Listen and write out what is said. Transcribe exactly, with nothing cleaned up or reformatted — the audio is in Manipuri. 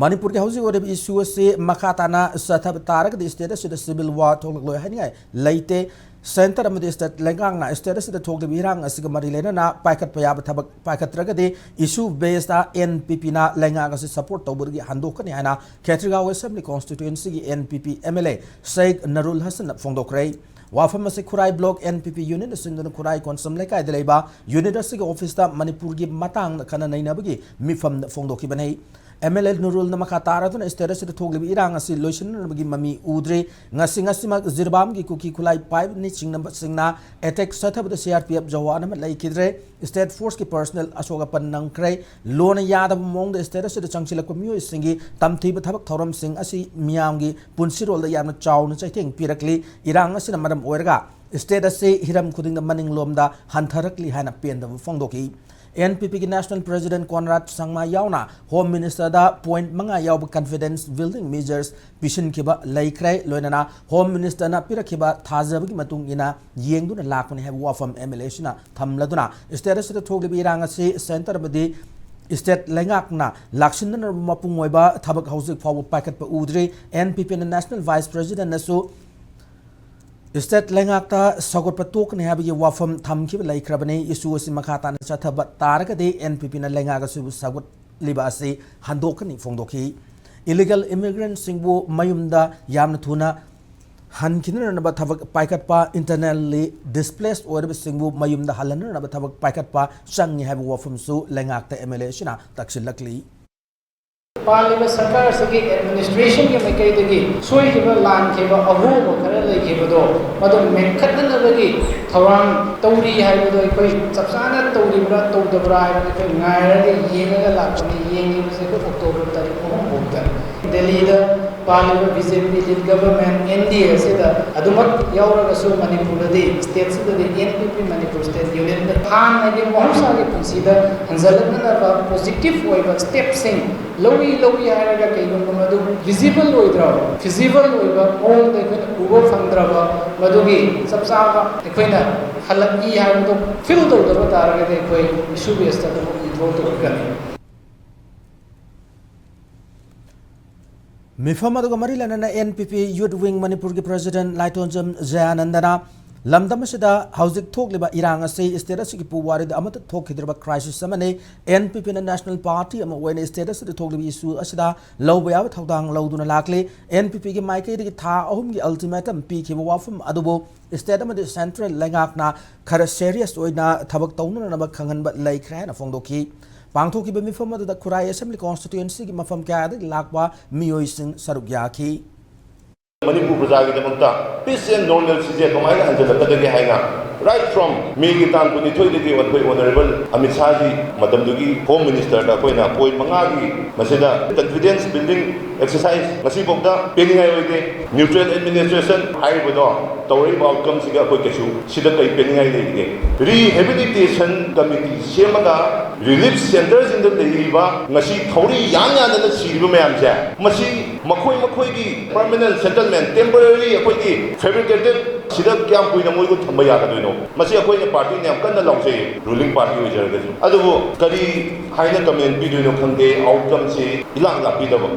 ꯃꯅꯤꯄꯨꯔꯒꯤ ꯍꯧꯖꯤꯛ ꯑꯣꯏꯔꯤꯕ ꯏꯁꯨ ꯑꯁꯤ ꯃꯈꯥ ꯇꯥꯅ ꯆꯠꯊꯕ ꯇꯥꯔꯒꯗꯤ ꯁ꯭ꯇꯦꯠ ꯑꯁꯤꯗ ꯁꯤꯚꯤꯜ ꯋꯥꯔ ꯊꯣꯛꯂꯛꯂꯣꯏ ꯍꯥꯏꯅꯤꯡꯉꯥꯏ ꯂꯩꯇꯦ꯫ ꯁꯦꯟꯇꯔ ꯑꯃꯗꯤ ꯁ꯭ꯇꯦꯠ ꯂꯩꯉꯥꯛꯅ ꯁ꯭ꯇꯦꯠ ꯑꯁꯤꯗ ꯊꯣꯛꯂꯤꯕ ꯏꯔꯥꯡ ꯑꯁꯤꯒ ꯃꯔꯤ ꯂꯩꯅꯅ ꯄꯥꯏꯈꯠꯄ ꯌꯥꯕ ꯊꯕꯛ ꯄꯥꯏꯈꯠꯇ꯭ꯔꯒꯗꯤ ꯏꯁꯨ ꯕꯦꯁꯇ ꯑꯦꯟ ꯄꯤ ꯄꯤꯅ ꯂꯩꯉꯥꯛ ꯑꯁꯤ ꯁꯄꯣꯔꯠ ꯇꯧꯕꯗꯒꯤ ꯍꯟꯗꯣꯛꯀꯅꯤ ꯍꯥꯏꯅ ꯈꯦꯇ꯭ꯔꯤꯒꯥꯎ ꯑꯦꯁꯦꯝꯕ꯭ꯂꯤ ꯀꯣꯟꯁꯇꯤꯇ꯭ꯋꯦꯟꯁꯤꯒꯤ N P P M L A Sheikh Nurul ꯍꯁꯟꯅ ꯐꯣꯡꯗꯣꯛꯈ꯭ꯔꯦ꯫ ꯋꯥꯐꯝ ꯑꯁꯤ ꯈꯨꯔꯥꯏ ꯕ꯭ꯂꯣꯛ ꯑꯦꯟ ꯄꯤ ꯄꯤ ꯌꯨꯅꯤꯠꯅ ꯁꯤꯟꯗꯨꯅ ꯈꯨꯔꯥꯏ ꯀꯣꯟꯁꯝ ꯂꯩꯀꯥꯏꯗ ꯂꯩꯕ ꯌꯨꯅꯤꯠ ꯑꯁꯤꯒꯤ ꯑꯣꯐꯤꯁꯇ ꯃꯅꯤꯄꯨꯔꯒꯤ ꯃꯇꯥꯡꯗ ꯈꯟꯅ ꯅꯩꯅꯕꯒꯤ ꯃꯤꯐꯝꯗ ꯐꯣꯡꯗꯣꯛꯈꯤꯕꯅꯤ꯫ ꯑꯦꯝ ꯑꯦꯜ ꯑꯦ ꯅꯨꯔꯨꯜꯅ ꯃꯈꯥ ꯇꯥꯔꯗꯨꯅ ꯁ꯭ꯇꯦꯠ ꯑꯁꯤꯗ ꯊꯣꯛꯂꯤꯕ ꯏꯔꯥꯡ ꯑꯁꯤ ꯂꯣꯏꯁꯤꯟꯅꯅꯕꯒꯤ ꯃꯃꯤ ꯎꯗ꯭ꯔꯤ꯫ ꯉꯁꯤ, ꯉꯁꯤꯃꯛ ꯖꯤꯔꯤꯕꯥꯝꯒꯤ ꯀꯨꯀꯤ ꯈꯨꯠꯂꯥꯏ ꯄꯥꯏꯕꯅꯆꯤꯡꯕꯁꯤꯡꯅ ꯑꯦꯇꯦꯛ ꯆꯠꯊꯕꯗ C R P F Jawan ꯑꯃ ꯂꯩꯈꯤꯗ꯭ꯔꯦ꯫ ꯁ꯭ꯇꯦꯠ ꯐꯣꯔꯁꯀꯤ ꯄꯔꯁꯅꯦꯜ ꯑꯁꯣꯛ ꯑꯄꯟ ꯅꯪꯈ꯭ꯔꯦ꯫ ꯂꯣꯟꯅ ꯌꯥꯗꯕ ꯃꯑꯣꯡꯗ ꯁ꯭ꯇꯦꯠ ꯑꯁꯤꯗ ꯆꯪꯁꯤꯜꯂꯛꯄ ꯃꯤꯑꯣꯏꯁꯤꯡꯒꯤ ꯇꯝꯊꯤꯕ ꯊꯕꯛ ꯊꯧꯔꯝꯁꯤꯡ ꯑꯁꯤ ꯃꯤꯌꯥꯝꯒꯤ ꯄꯨꯟꯁꯤꯔꯣꯜꯗ ꯌꯥꯝꯅ ꯆꯥꯎꯅ ꯆꯩꯊꯦꯡ ꯄꯤꯔꯛꯂꯤ꯫ ꯏꯔꯥꯡ ꯑꯁꯤꯅ ꯃꯔꯝ ꯑꯣꯏꯔꯒ ꯁ꯭ꯇꯦꯠ ꯑꯁꯤ ꯍꯤꯔꯝ ꯈꯨꯗꯤꯡꯗ ꯃꯅꯤꯡꯂꯣꯝꯗ ꯍꯟꯊꯔꯛꯂꯤ ꯍꯥꯏꯅ ꯄꯦꯟꯗꯕ ꯐꯣꯡꯗꯣꯛꯈꯤ꯫ ꯑꯦꯟ ꯄꯤ ꯄꯤꯒꯤ ꯅꯦꯁꯅꯦꯜ ꯄ꯭ꯔꯦꯁꯤꯗꯦꯟꯠ ꯀꯣꯟꯔꯥꯗ ꯁꯪꯃꯥ ꯌꯥꯎꯅ ꯍꯣꯝ ꯃꯤꯅꯤꯁꯇꯔꯗ ꯄꯣꯏꯟꯠ ꯃꯉꯥ ꯌꯥꯎꯕ ꯀꯟꯐꯤꯗꯦꯟꯁ ꯕꯤꯜꯗꯤꯡ ꯃꯦꯖꯔꯁ ꯄꯤꯁꯤꯟꯈꯤꯕ ꯂꯩꯈ꯭ꯔꯦ꯫ ꯂꯣꯏꯅꯅ ꯍꯣꯝ ꯃꯤꯅꯤꯁꯇꯔꯅ ꯄꯤꯔꯛꯈꯤꯕ ꯊꯥꯖꯕꯒꯤ ꯃꯇꯨꯡ ꯏꯟꯅ ꯌꯦꯡꯗꯨꯅ ꯂꯥꯛꯄꯅꯤ ꯍꯥꯏꯕ ꯋꯥꯐꯝ ꯑꯦꯝ ꯑꯦꯜ ꯑꯦꯁꯤꯅ ꯊꯝꯂꯗꯨꯅ ꯁ꯭ꯇꯦꯠ ꯑꯁꯤꯗ ꯊꯣꯛꯂꯤꯕ ꯏꯔꯥꯡ ꯑꯁꯤ ꯁꯦꯟꯇꯔ ꯑꯃꯗꯤ ꯁ꯭ꯇꯦꯠ ꯂꯩꯉꯥꯛꯅ ꯂꯥꯛꯁꯤꯟꯅꯅꯕ ꯃꯄꯨꯡ ꯑꯣꯏꯕ ꯊꯕꯛ ꯍꯧꯖꯤꯛ ꯐꯥꯎꯕ ꯄꯥꯏꯈꯠꯄ ꯎꯗ꯭ꯔꯤ꯫ ꯑꯦꯟ ꯄꯤ ꯄꯤꯅ ꯅꯦꯁꯅꯦꯜ ꯚꯥꯏꯁ ꯄ꯭ꯔꯦꯁꯤꯗꯦꯟꯠꯅꯁꯨ ꯁ꯭ꯇꯦꯠ ꯂꯩꯉꯥꯛꯇ ꯁꯧꯒꯠꯄ ꯇꯣꯛꯀꯅꯤ ꯍꯥꯏꯕꯒꯤ ꯋꯥꯐꯝ ꯊꯝꯈꯤꯕ ꯂꯩꯈ꯭ꯔꯕꯅꯤ꯫ ꯏꯁꯨ ꯑꯁꯤ ꯃꯈꯥ ꯇꯥꯅ ꯆꯠꯊꯕ ꯇꯥꯔꯒꯗꯤ ꯑꯦꯟ ꯄꯤ ꯄꯤꯅ ꯂꯩꯉꯥꯛ ꯑꯁꯤꯕꯨ ꯁꯧꯒꯠꯂꯤꯕ ꯑꯁꯤ ꯍꯟꯗꯣꯛꯀꯅꯤ ꯐꯣꯡꯗꯣꯛꯈꯤ꯫ ꯏꯂꯤꯒꯦꯜ ꯏꯃꯤꯒ꯭ꯔꯦꯟꯠꯁꯤꯡꯕꯨ ꯃꯌꯨꯝꯗ ꯌꯥꯝꯅ ꯊꯨꯅ ꯍꯟꯈꯤꯅꯅꯕ ꯊꯕꯛ ꯄꯥꯏꯈꯠꯄ, ꯏꯟꯇꯔꯅꯦꯜꯂꯤ ꯗꯤꯁꯄ꯭ꯂꯦꯁ ꯑꯣꯏꯔꯕꯁꯤꯡꯕꯨ ꯃꯌꯨꯝꯗ ꯍꯜꯍꯟꯅꯅꯕ ꯊꯕꯛ ꯄꯥꯏꯈꯠꯄ ꯆꯪꯏ ꯍꯥꯏꯕ ꯋꯥꯐꯝꯁꯨ ꯂꯩꯉꯥꯛꯇ ꯑꯦꯝ ꯑꯦꯜ ꯑꯦꯁꯤꯅ ꯇꯛꯁꯤꯜꯂꯛꯂꯤ꯫ ꯄꯥꯜꯂꯤꯕ ꯁꯔꯀꯥꯔ ꯑꯁꯤꯒꯤ ꯑꯦꯗꯃꯤꯅꯤꯁꯇ꯭ꯔꯦꯁꯟꯒꯤ ꯃꯥꯏꯀꯩꯗꯒꯤ ꯁꯣꯏꯈꯤꯕ, ꯂꯥꯟꯈꯤꯕ, ꯑꯍꯣꯕ ꯈꯔ ꯂꯩꯈꯤꯕꯗꯣ ꯃꯗꯨ ꯃꯦꯟꯈꯠꯅꯅꯕꯒꯤ ꯊꯧꯔꯥꯡ ꯇꯧꯔꯤ ꯍꯥꯏꯕꯗꯣ ꯑꯩꯈꯣꯏ ꯆꯞ ꯆꯥꯅ ꯇꯧꯔꯤꯕ꯭ꯔꯥ ꯇꯧꯗꯕ꯭ꯔꯥ ꯍꯥꯏꯕꯗꯣ ꯑꯩꯈꯣꯏ ꯉꯥꯏꯔꯒ ꯌꯦꯡꯉꯒ ꯂꯥꯛꯄꯅꯤ꯫ ꯌꯦꯡꯂꯤꯕꯁꯦ ꯑꯩꯈꯣꯏ ꯑꯣꯛꯇꯣꯕꯔ ꯇꯥꯔꯤꯛ ꯑꯍꯨꯝ ꯐꯥꯎꯗ꯫ ꯗꯦꯜꯂꯤꯗ ꯄꯥꯜꯂꯤꯕ ꯕꯤ ꯖꯦ ꯄꯤ ꯂꯤꯗ ꯒꯚꯔꯟꯃꯦꯟꯠ ꯑꯦꯟ ꯗꯤ ꯑꯦ ꯑꯁꯤꯗ ꯑꯗꯨꯃꯛ ꯌꯥꯎꯔꯒꯁꯨ ꯃꯅꯤꯄꯨꯔꯗꯗꯤ, ꯁ꯭ꯇꯦꯠꯁꯤꯗꯗꯤ and P P Manipur state ꯌꯨꯅꯤꯌꯟꯗ ꯍꯥꯟꯅꯒꯤ ꯃꯍꯧꯁꯥꯒꯤ ꯄꯨꯟꯁꯤꯗ ꯍꯟꯖꯜꯂꯛꯅꯅꯕ ꯄꯣꯖꯤꯇꯤꯚ ꯑꯣꯏꯕ ꯁ꯭ꯇꯦꯞꯁꯤꯡ ꯂꯧꯏ, ꯂꯧꯏ ꯍꯥꯏꯔꯒ ꯀꯩꯒꯨꯝꯕ ꯃꯗꯨ ꯚꯤꯖꯤꯕꯜ ꯑꯣꯏꯗ꯭ꯔꯕ, ꯐꯤꯖꯤꯕꯜ ꯑꯣꯏꯕ ꯃꯑꯣꯡꯗ ꯑꯩꯈꯣꯏꯅ ꯎꯕ ꯐꯪꯗ꯭ꯔꯕ, ꯃꯗꯨꯒꯤ ꯆꯞ ꯆꯥꯕ ꯑꯩꯈꯣꯏꯅ ꯍꯜꯂꯛꯏ ꯍꯥꯏꯕꯗꯨ ꯐꯤꯜ ꯇꯧꯗꯕ ꯇꯥꯔꯒꯗꯤ ꯑꯩꯈꯣꯏ ꯏꯁꯨ ꯕꯦꯁꯇ ꯑꯗꯨꯝ ꯏꯟꯚꯣꯜꯕ ꯇꯧꯔꯛꯀꯅꯤ꯫ ꯃꯤꯐꯝ ꯑꯗꯨꯒ ꯃꯔꯤ ꯂꯩꯅꯅ N P P Youth Wing ꯃꯅꯤꯄꯨꯔꯒꯤ President ꯂꯥꯏꯊꯣꯟꯖꯝ ꯖꯌꯥꯅꯟꯗꯅ ꯂꯝꯗꯝ ꯑꯁꯤꯗ ꯍꯧꯖꯤꯛ ꯊꯣꯛꯂꯤꯕ ꯏꯔꯥꯡ ꯑꯁꯤ state ꯑꯁꯤꯒꯤ ꯄꯨꯋꯥꯔꯤꯗ ꯑꯃꯠꯇ ꯊꯣꯛꯈꯤꯗ꯭ꯔꯤꯕ crisis ꯑꯃꯅꯤ꯫ N P P ꯅ national party ꯑꯃ ꯑꯣꯏꯅ state ꯑꯁꯤꯗ ꯊꯣꯛꯂꯤꯕ issue ꯑꯁꯤꯗ ꯂꯧꯕ ꯌꯥꯕ ꯊꯧꯗꯥꯡ ꯂꯧꯗꯨꯅ ꯂꯥꯛꯂꯤ꯫ N P P ꯒꯤ ꯃꯥꯏꯀꯩꯗꯒꯤ ꯊꯥ ꯑꯍꯨꯝꯒꯤ ultimatum ꯄꯤꯈꯤꯕ ꯋꯥꯐꯝ ꯑꯗꯨꯕꯨ state ꯑꯃꯗꯤ central ꯂꯩꯉꯥꯛꯅ ꯈꯔ serious ꯑꯣꯏꯅ ꯊꯕꯛ ꯇꯧꯅꯅꯕ ꯈꯪꯍꯟꯕ ꯂꯩꯈ꯭ꯔꯦ ꯍꯥꯏꯅ ꯐꯣꯡꯗꯣꯛꯈꯤ꯫ ꯄꯥꯡꯊꯣꯛꯈꯤꯕ ꯃꯤꯐꯝ ꯑꯗꯨꯗ ꯈꯨꯔꯥꯏ Assembly Constituency ꯒꯤ ꯃꯐꯝ ꯀꯌꯥꯗꯒꯤ ꯂꯥꯛꯄ ꯃꯤꯑꯣꯏꯁꯤꯡ ꯁꯔꯨꯛ ꯌꯥꯈꯤ꯫ ꯃꯅꯤꯄꯨꯔ ꯄ꯭ꯔꯖꯥꯒꯤꯗꯃꯛꯇ peace and normalcy ꯁꯦ ꯀꯃꯥꯏꯅ ꯍꯟꯖꯤꯜꯂꯛꯀꯗꯒꯦ ꯍꯥꯏꯅ right from May ꯒꯤ ꯇꯥꯡ ꯀꯨꯟꯅꯤꯊꯣꯏꯗꯒꯤ ꯑꯩꯈꯣꯏ Honourable ꯑꯃꯤꯠ ꯁꯥꯍꯒꯤ ꯃꯇꯝꯗꯨꯒꯤ Home Minister ꯗ ꯑꯩꯈꯣꯏꯅ point ꯃꯉꯥꯒꯤ ꯃꯁꯤꯗ confidence building exercise ꯉꯁꯤꯐꯥꯎꯗ ꯄꯦꯟꯅꯤꯡꯉꯥꯏ ꯑꯣꯏꯗꯦ꯫ Neutral administration ꯍꯥꯏꯔꯤꯕꯗꯣ ꯇꯧꯔꯛꯏꯕ outcome ꯁꯤꯒ ꯑꯩꯈꯣꯏ ꯀꯩꯁꯨ ꯁꯤꯗ ꯀꯔꯤ ꯄꯦꯟꯅꯤꯡꯉꯥꯏ ꯂꯩꯔꯤꯒꯦ? Rehabilitation committee ꯁꯦꯝꯃꯒ relief centre ꯁꯤꯡꯗ ꯂꯩꯔꯤꯕ ꯉꯁꯤ ꯊꯧꯔꯤ ꯌꯥꯟ ꯌꯥꯟꯗꯅ ꯁꯤꯔꯤꯕ ꯃꯌꯥꯝꯁꯦ, ꯃꯁꯤ ꯃꯈꯣꯏ ꯃꯈꯣꯏꯒꯤ permanent settlement, temporary ꯑꯩꯈꯣꯏꯒꯤ fabricated ꯁꯤꯗ ꯀꯌꯥꯝ ꯀꯨꯏꯅ ꯃꯣꯏꯕꯨ ꯊꯝꯕ ꯌꯥꯒꯗꯣꯏꯅꯣ? ꯃꯁꯤ ꯑꯩꯈꯣꯏꯅ party ꯅ ꯌꯥꯝ ꯀꯟꯅ ꯂꯥꯎꯖꯩ, ruling party ꯑꯣꯏꯖꯔꯒꯁꯨ꯫ ꯑꯗꯨꯕꯨ ꯀꯔꯤ ꯍꯥꯏꯅ comment ꯄꯤꯗꯣꯏꯅꯣ ꯈꯪꯗꯦ, outcome ꯁꯤ ꯏꯂꯥꯛ ꯂꯥꯛꯄꯤꯗꯕ꯫